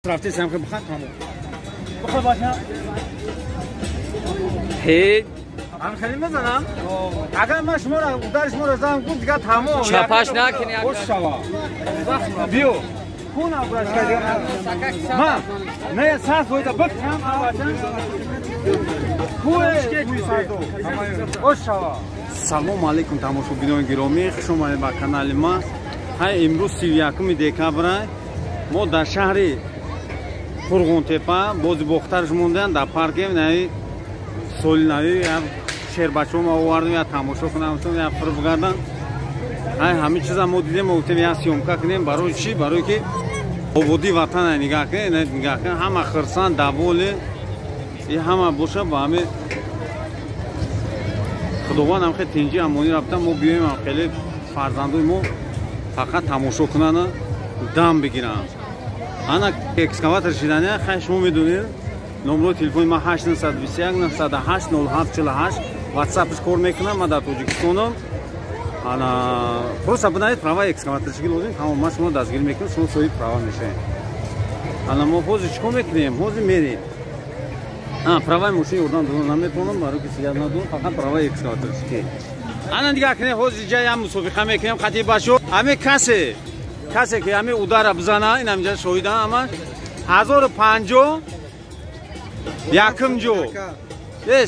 Рафти самхи бхан тамом. Бихо бача. Ҳеҷ. Ам хеле мезанам. Агар ман шуморо удар шуморо занам гуфт дигар тамом. Чапаш накунӣ агар. Шава. Биё. Кун абраш кардӣ. Ма. Не сас фоида бикам бача. Куе куи сардо. Ош шава. Салом алейкум тамошобинони гиромӣ, хуш омадед ба канали ма. Ҳай имрӯз 31 декабр мо дар шаҳри Қурғонтепа бози бохтарш мондаям дар парке нави соли нави як шербачаҳо овардем, як тамошо кунам, як фир бигардам. Ҳай ҳамин чиза мо дидем, мо гуфтем як съёмка кунем. Барои чӣ? Барое ки ободии ватана нигаҳ кунем, нигаҳ кунем, ҳама хирсанд, даволе и ҳама боша ба ҳами Худованд ҳам хеле тинҷи амонӣ рафта, мо биёем ҳам хеле фарзандои мо фақат тамошо кунанд, дам бигиранд. Ана экскаватор шидания, хай шумо медонед, номрои телефони ман 821 908 07 48 ватсапш кор мекунам, ман дар Тоҷикистонам. Ана просто бинавед права экскаваторчики лозим, тамом, ман шумо дастгирӣ мекунам, шумо соҳиби права мешавед. Ана мо ҳозир чӣ кор мекунем? Ҳозир мерем. Праваи мошини ёрдам додан наметавонам, барои ки сият надорам, фақат праваи экскаваторчики. Ана нигоҳ кунед, ҳозир ҷа як мусобиқа мекунем қатъи бачо. Ҳаме касе ки ҳаме удара бизана, ин ҳаминҷа шоҳида ҳамаш 1050 якум ҷо,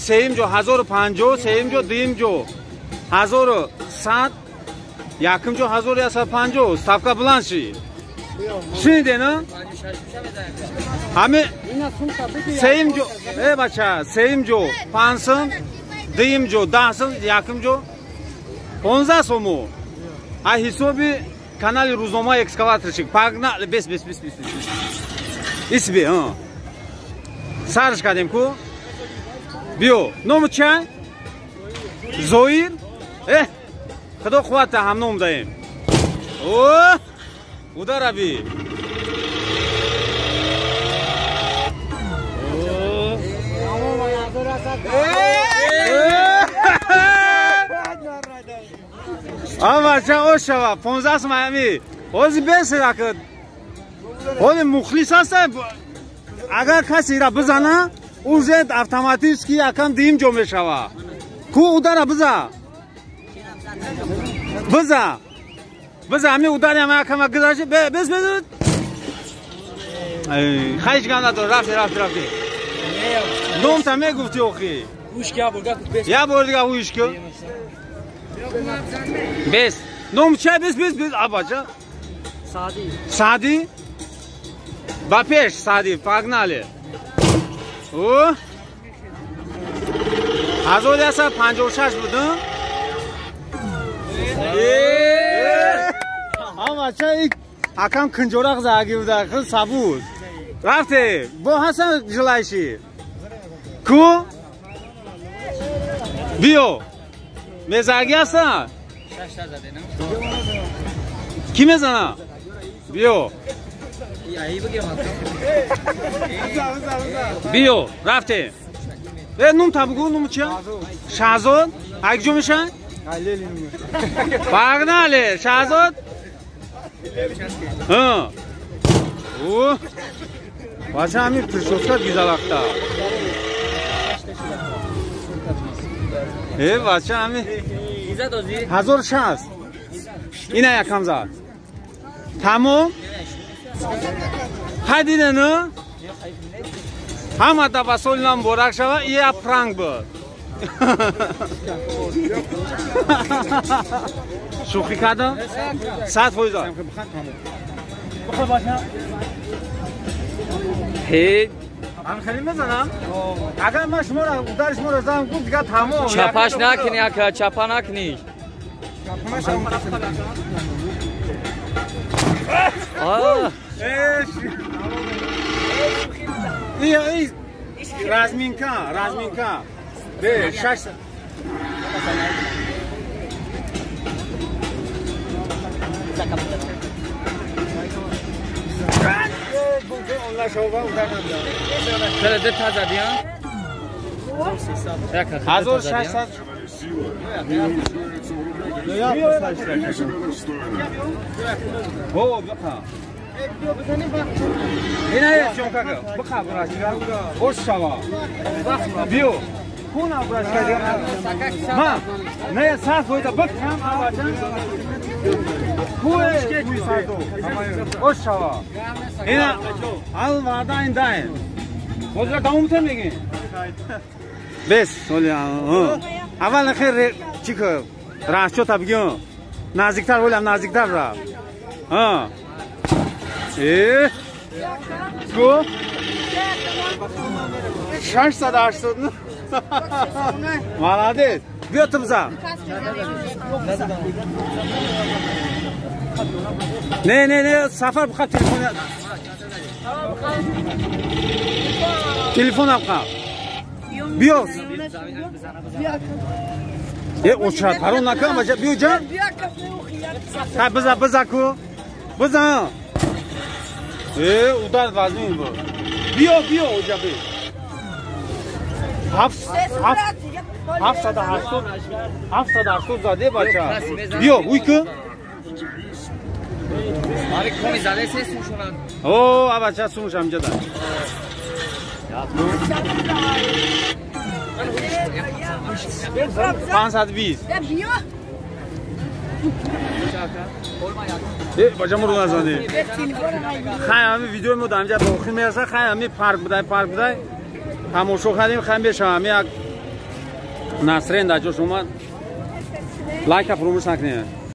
сеюм ҷо 1050, сеюм ҷо, дуюм ҷо 1100, якум ҷо 1150. Ставка баланд шид. Шунидед, на? Ҳаме сеюм ҷо, бача, сеюм ҷо 5 сум, дуюм ҷо 10 сум, якум ҷо 15 сому. А ҳисоби канали рӯзнома экскаваторчик. Погнали, бес бес бес бес. Исби, а. Сарш кардем ку? Биё. Ному чай? Зоир? Худо қуввата ҳам ном даем. О! Удара би. Ава ча ошава 15 майами. Ҳозир бесерак. Ҳозир мухлис ҳастам. Агар касе ира бизана, уже автоматически якам дуюм ҷо мешава. Ку удара биза. Биза. Биза ҳамин удари ҳама якама гузашти. Бес бес. Ай, хайш гап надор. Рафти, рафти, рафти. Номта мегуфти охи. Я бор дига ҳуш ки. Бес. Ном чай бес бес бес абача. Сади. Сади? Ба пеш, Сади, погнали. О! 1156 буд, ама чай акам кунҷорақ заги буда, хел сабуз. Рафте, бо ҳасан желающий. Ку? Биё. Мезаги ҳастан? Кӣ мезана? Биё. Биё, рафте. Нум та бугу, нум чия? Шаҳзод? Ак ҷо мешавад? Погнали, Шаҳзод. Бача ҳамин прическа гизалахта. Бача ҳамин 1060. Ина якам зад. Тамом? Хай дида, на? Ҳама да ба соли нав муборак шава, и як пранк буд. Шӯхӣ кардам? 100%. Ҳеҷ. Ам хеле мезанам? Агар ман шуморо удар шуморо занам гуфт дигар тамом. Чапаш накунӣ ака, чапа накунӣ. Разминка, разминка. Бе, шаш. Чара де та зади, а? 1600. О, бақа. Ина съёмка ка. Бихаб рашига. Ош шава. Биё. Кун абрашка. Ма. Не сас войда бихам абачан. Куе куй сардо. Ош шава. Ина ал вада ин даин. Бозра давом мегин. Бес, оли. Аввал хер чӣ ка? Расчёта бигӯ. Наздиктар олам, наздиктар ра. Ҳа. Э? Ку? 689. Молодец. Биё ту бизан. Не, не, не, сафар бихад телефон. Телефон абқа. Биё. Е, оча, парон накам, бача, биё ҷан. Ха, биза, биза ку. Биза. Э, удар вазмин буд. Биё, биё, оҷа би. 780, 780 заде бача. Биё, уй ку. Ари коми заде се сум шонад. О, а бача сум шам ҷада. 520. Э, бача муру назани. Хай ҳами видеои мо дар инҷа ба охир мерасад. Хай ҳами парк будай, парк будай. Тамошо кардем, хай мешавам. Ҳами як Насрин дар ҷош омад. Лайка фуромӯш накунед.